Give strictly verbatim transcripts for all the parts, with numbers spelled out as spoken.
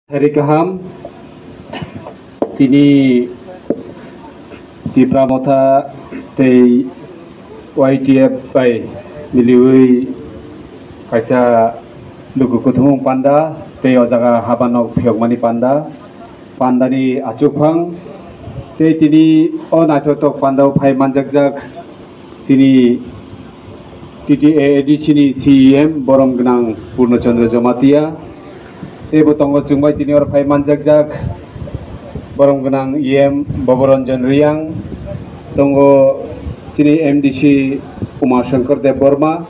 Thari kaham, tini Tipra Motha tei Y T F bai miliwi kaisa luku kuthumung panda tei o jaga habanok phiyokmani panda, pandani achukphang tei tini o naithotok pandao phai manjakjak chini T T A A D C ni C E M borom gwnang Purno Chandra Jamatia. Tei bo tongo chwng bai tini oro phai manjakjak borom gwnang E M Boboranjan Riyang, tongo chini M D C Uma Shankar Debbarma,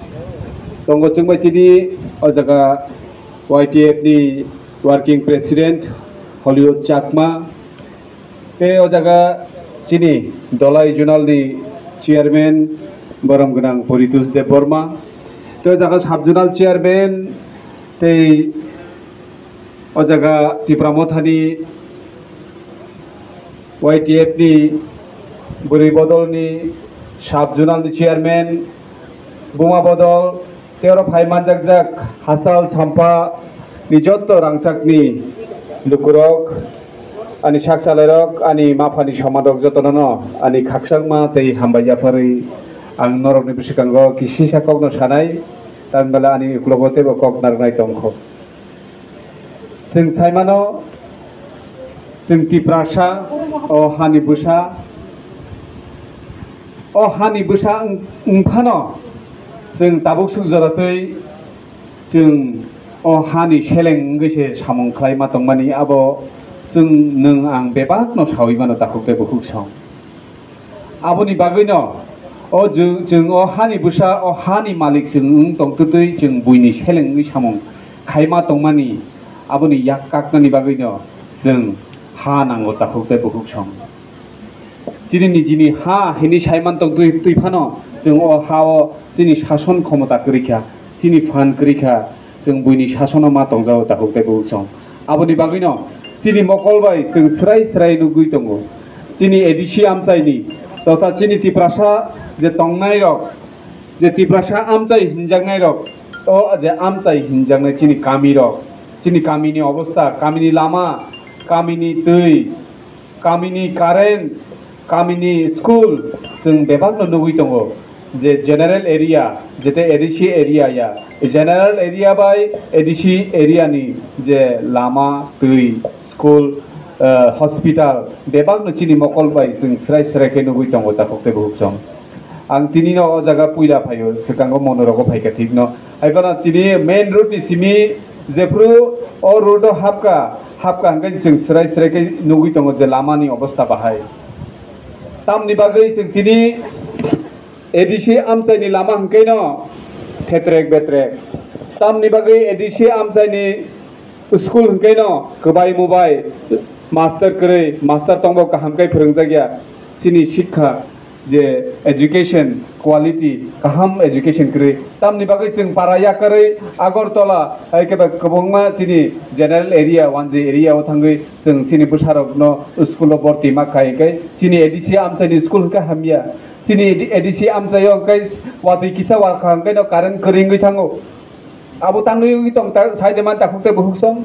tongo chwng bai tini o jaga Y T F ni Working President Hollywood Chakma, tei o jaga chini Dolai Zonal ni Chairman borom gwnang Poritos Debbarma, tei o jaga Sub Zonal Chairman tei o jaga Tipra Mothani Y T F ni bwrwi bodolni Sub Zonal ni Chairman, Buma Bodol, tei oro phai manjakjak Hasal Sampha ni jotto rangchakni lukurok, ani sak salairok, ani maphani somanrok jotonono ani khakchangma tei hambai yapharwi ang norokni bwskango kisisa kokno sanai, tamni bwla ani uklogo teibo kok narwknai tongkho. Chwng saimano, chwng Tiprasa, o hani bwsa, o hani bwsa wng, wng phano chwng tabuk suk jora twi chwng o hani seleng wngwi se samung khlai ma tongmani, abo chwng nwng ang bebakno saui mano takhuk tei bukhuk song. Aboni bagwino o chwng, chwng o hani bwsa, o hani malik chwng wng tong twtwi chwng buini seleng wngwi samung khaima tongmani, aboni yak kaknani bagwino chwng ha nango takhuk tei bukhuk song. Chini nijini ha hini saiman tong twi, twi phano chwng o ha-o chini sason khomota kwrwi kha, chini phan kwrwi kha, chwng buini sasono ma tongjago takhuk tei bukhuk song. Aboni bagwino chini mokol bai chwng swrai swrai nugwi tongo. Chini A D C amchaini totha chini Tiprasa je tongnairok, je Tiprasa amchai hinjaknairok, o je amchai hinjaknai chini kamirok, chini kamini obostha, kamini lama, kamini twi, kamini current, kamini school, chwng bebakno nugwi tongo je general area, jete A D C area ya, general area bai A D C area ni je lama, twi, school, eh, hospital, bebakno chini mokol bai chwng swrai swrai khe nugwi tongo takhuk tei bukhuk song. Ang tini no o jaga puila phaio, swkango monorogo phaikha thik no. Hai phano tini main road ni simi jephru o road o hapkha, hapkha hwnkhe chwng swrai swrai khe nugwi tongo je lama ni obostha bahai. Tamni bagwi chwng tini A D C amchai ni lama hwnkhe no thetrek betrek. Tamni bagwi A D C amchai ni school hwnkhe no kwbai mubai, master kwrwi, master tongbo kaham khe phwrwngjakya. Chini sikha je education quality, kaham education kwrwi. Tamni bagwi chwng para yakarwi Agartala, hai khe ba kwbangma chini general area, one G area o thangwi chwng chini bwsarokno school o borti ma khai khe chini A D C amchai ni school hwnkhe hamya. Chini A D C amchai o hwnkhe watwi kisa wakha hwnkhe no current kwrwi wngwi thango. Abo tangwi wngwi tong ta, sai de man takhuk tei bukhuk song.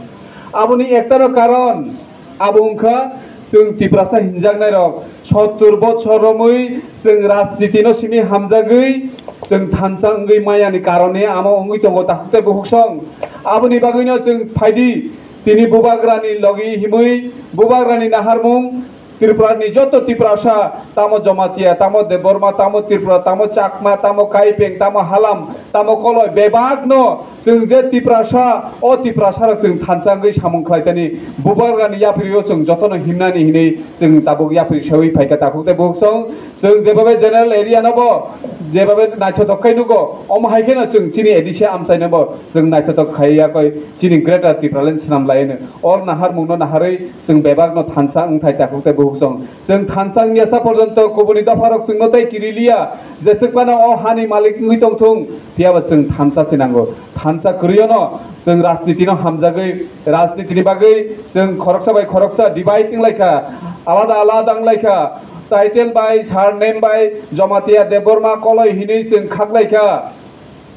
Aboni ektaro karon abo wngkha chwng Tiprasa hinjaknairok sottur bochor romwi chwng rajniti no simi hamjagwi chwng thansa wngwi mayani karone amo wngwi tongo takhuk tei bukhuk song. Aboni bagwino chwng phaidi tini bubagrani logi himwi bubagrani naharmung Tripura ni joto Tiprasa, tamo Jamatia, tamo Debbarma, tamo Tripura, tamo Chakma, tamo Kaipeng, tamo Halam, tamo Koloi, bebak no chwng je Tiprasa, o Tiprasa rok chwng thansa wngwi samung khlai tani, bubagrani yapri o chwng joto no himnani hinwi chwng tabuk yapri sewi phaikha takhuk tei bukhuk song, chwng jebabe general area no bo, jebabe naithotok khai nugo, omo hai kheno chwng chini A D C amchai no bo chwng naithotok khai yakoi chini Greater Tipraland swnam lai no. Or naharmung no naharwi chwng bebak no thansa wngthai takhuk tei bukhuk song. Chwng thansa wngya sa porjonto kubuni dopharok chwngno tei kiriliya, jeswk phano o hani malik wngwi tongthung, phiyaba chwng thansa se nango. Thansa kwrwino chwng rajniti no hamjagwi, rajniti ni bagwi chwng khoroksa bai khoroksa divide wnglaikha, alada alada wnglaikha, title bai, surname bai, Jamatia Debbarma Koloi hinwi chwng khaklaikha.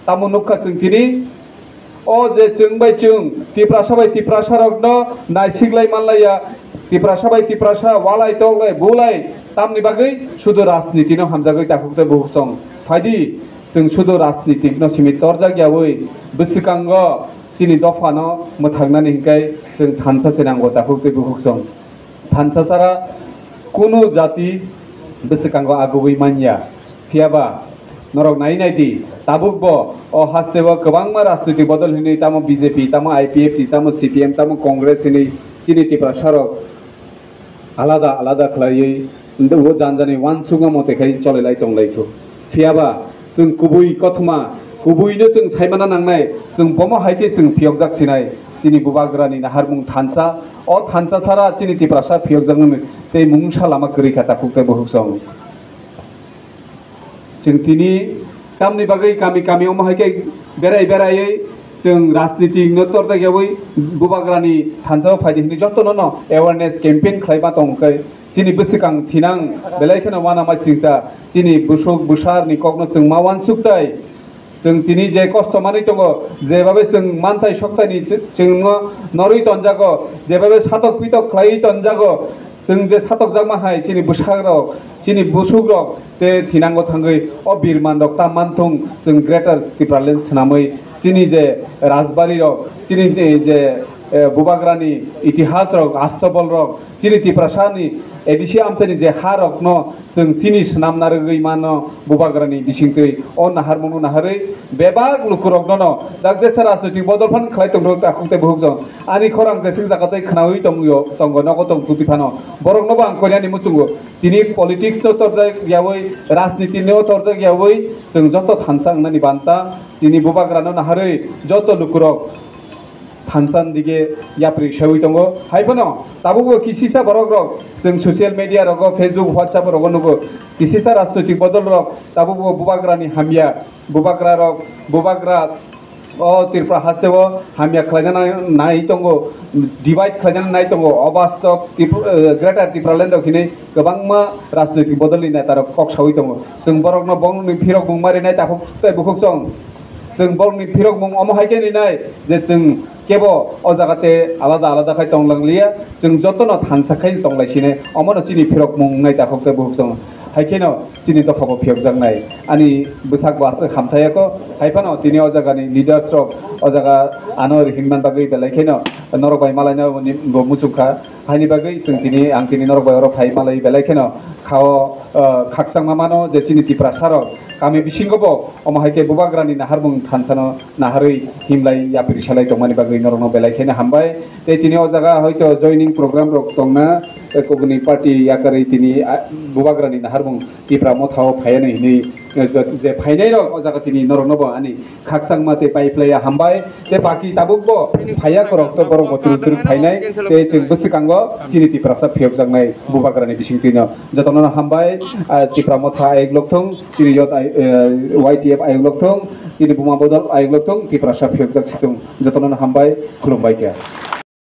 Tamo nukha chwng tini O je chwng bai chwng, Tiprasa bai Tiprasa rokno naisiklai manlaiya, Tiprasa bai Tiprasa walai toklai bulai, tamni bagwi sudu rajniti no hamjagwi takhuk tei bukhuk song. Phaidi, chwng sudu rajniti no simi torjak yawi bwswkango chini dopha no mwthangnani hinkai chwng thansa se nango takhuk tei bukhuk song. Thansa sara kunu jati bwswkango agubui manya. Phiyaba norok nai nai di, tabuk bo o haste o kwbangma rajnoitik bodol hinwi tamo B J P, tamo I P F T, tamo C P M, tamo Congress hinwi chini Tiprasa rok alada alada khlaiwi o janjani uansukma mote khai cholilai tonglaikho. Phiyaba chwng kubui kothoma, kubuino chwng saimana nangnai, chwng bomo hai khe chwng phiyokjak sinai, chini bubagrani naharmung thansa, o thansa sara chini Tiprasa phiyokjaknani tei mungsa lama kwrwi kha takhuk tei bukhuk song. Chwng tini tamni bagwi kami kami omo hai khe berai beraiwi chwng rajniti no torjak yawi bubagrani thansa o phaidi hinwi jotono no awareness campaign khlai ma tong khe chini bwswkang thinang belai kheno uanama chingsa chini busuk bwsarni kokno chwng ma uansuk tai. Chwng tini je kosto manwi tongo, jebabe chwng manthai soktaini ch-, chwngno norwi tonjago, jebabe satok pitok khlaiwi tonjago, chwng je satokjakma hai chini bwsakrok, chini busukrok tei thinango thangwi o birmanrok ta manthung chwng Greater Tipraland swnamwi chini je rajbarirok, chini je, eh, bubagrani itihasrok, astobolrok, chini Tiprasani A D C amchaini je harokno chwng chini swnamna rwgwi mano bubagrani bisingtwi o naharmungno naharwi bebak lukurokno no dak jesa rajnoitik bodol phan khlai tongthok takhuk tei bukhuk jong ani khorang jeswk jaga tei khnaui tongyo tongo nogo tong tuti phano borokno bo ang koinani muchungo tini politics no torjak yawi rajniti no torjak yawi chwng joto thansa wngnani banta chini bubagrano naharwi joto lukurok thansa ni dige yapri seui tongo. Hai phano tabukbo kisisa borok rok chwng social media rogo, Facebook, WhatsApp rogo nugo. Kisisa rajnoitik bodol rok tabukbo bubagrani hamya, bubagra rok, bubagra o Tripura haste o hamya khlaina nai, nai tongo, divide khlaina nai tongo. Obastop Tripura, eh, Greater Tipraland rok hinwi kwbangma rajnoitik bodolni neta rok kok saui tongo. Chwng borokno bongni phirok mung marinai takhuk tei bukhuk song. Chwng borokni phirokmung omo hai khe rinai je chwng kebo o jaga tei alada alada khai tonglangliya, chwng jotono thansa khai tonglaisine, omono chini phirokmung wngnai takhuk tei bukhuk chwng. Hai kheno chini dopha bo phiyokjaknai. Ani bwsak bo aswk hamthai ya kho, hai phano tini o jagani leaders rok o jaga ano ri himna bagwi belai kheno norok bai malaina bo muchung kha. Haini bagwi chwng tini, ang tini norok bai oro phai malai belai kheno khao, eh, khakchangma mano je chini Tiprasa rok kami bisingo bo omo hai khe bubagrani naharmung thansano naharwi himlai yapri selai tongmani bagwi norokno belai kheno hambai. Tei tini o jaga hoito joining program rok tongna, eh, kubuni party yakarwi tini, ah, bubagrani naharmung Tipra Motha o phaiya hinwi, eh, je, je phainai rok o jaga tini norokno bo ani khakchangma tei pai phlaiya hambai. Tei baki tabuk bo phaiya korok to borok bo turuk turuk phainai. Tei chwng bwswkango chini Tiprasa phiyokjaknai bubagrani bisingtwino jotono hambai. Ah, Tipra Motha ayuk lokthung, chini yot ay-, eh, Y T F ayuk lokthung, chini buma bodol ayuk lokthung, Tiprasa phiyokjak situng, jotono hambai, khulumbai kha.